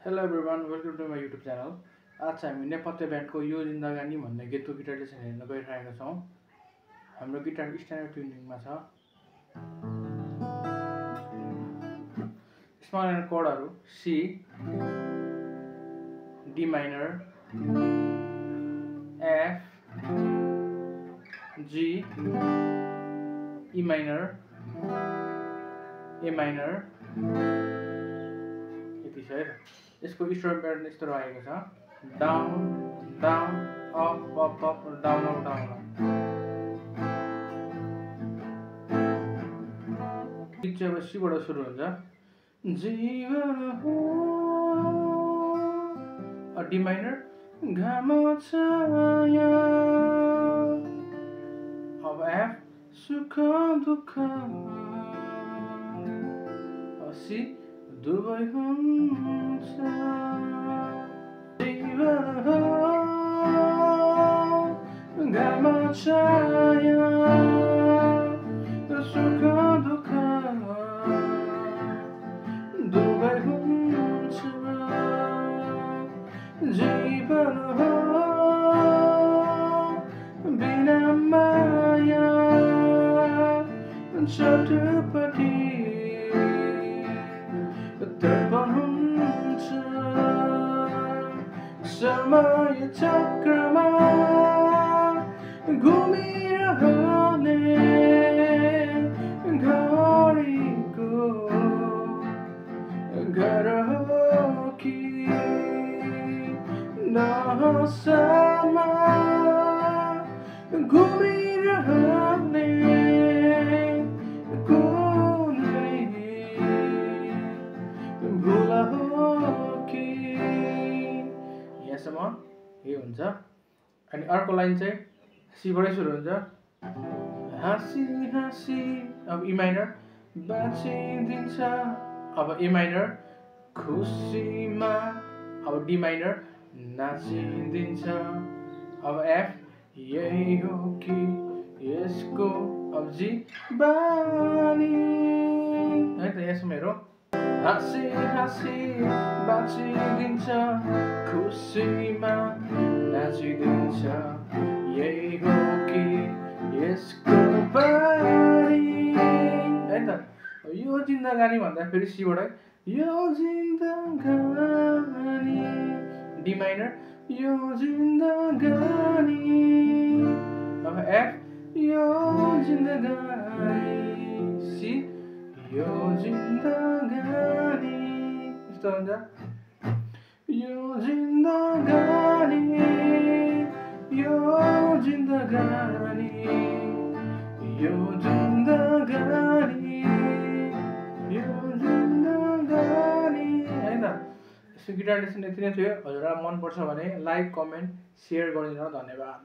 Hello everyone, welcome to my YouTube channel. आज हामी नेपथ्य ब्यान्डको यो जिन्दगानी भन्ने गीतको गिटार लेसन हेर्न गइरहेका छौं। हाम्रो गिटार स्ट्यान्डर्ड ट्युनिङमा छ। स्मल एन्ड कोडहरु C, D minor, F, G, E minor, A minor, यति छ है। यसको स्ट्रम प्याटर्न यस्तो रहेको छ, down down up up up down up down up. गीत चाहिँ अब सी बाट सुरु हुन्छ। जीवन हो डी माइनर घाम छाया, अब एफ सुख दुःख, अब सी दुबै हुन्छ। जीवन हो घाम छाया, सुख दुःख दुबै हुन्छ। जीवन हो बिना माया, चटपटी दर्पण हुन्छ। समय चक्रमा घुमिरहने घडीको घर हो कि नहसमा घुमिरहने भुला हो कि। यहाँसम्म यो हुन्छ। अनि अर्को लाइन चाहिँ सी बाटै सुरु हुन्छ। हाँसी हाँसी, अब ई माइनर बाँचिदिन्छ, अब ए माइनर खुसीमा, अब डी माइनर नाचिदिन्छ, अब एफ यही हो कि यसको, अब जी बानी है त। यसमा हेरौँ, हाँसी हाँसी बाँचिदिन्छ, खुसीमा नाचिदिन्छ, यही हो कि यसको बानी है त। यो जिन्दगानी भन्दा फेरि सीबाट यो जिन्दगानी, डी माइनर यो जिन्दगानी, अब एफ यो जिन्दगानी, सी यो जिन्दगानी, यस्तो हुन्छ। यो जिन्दगानी यो जिन्दगानी यो जिन्दगानी यो जिन्दगानी है त। यसको गिटार लेसन यति नै थियो। हजुरलाई मन पर्छ भने लाइक, कमेन्ट, सेयर गरिदिनु। धन्यवाद।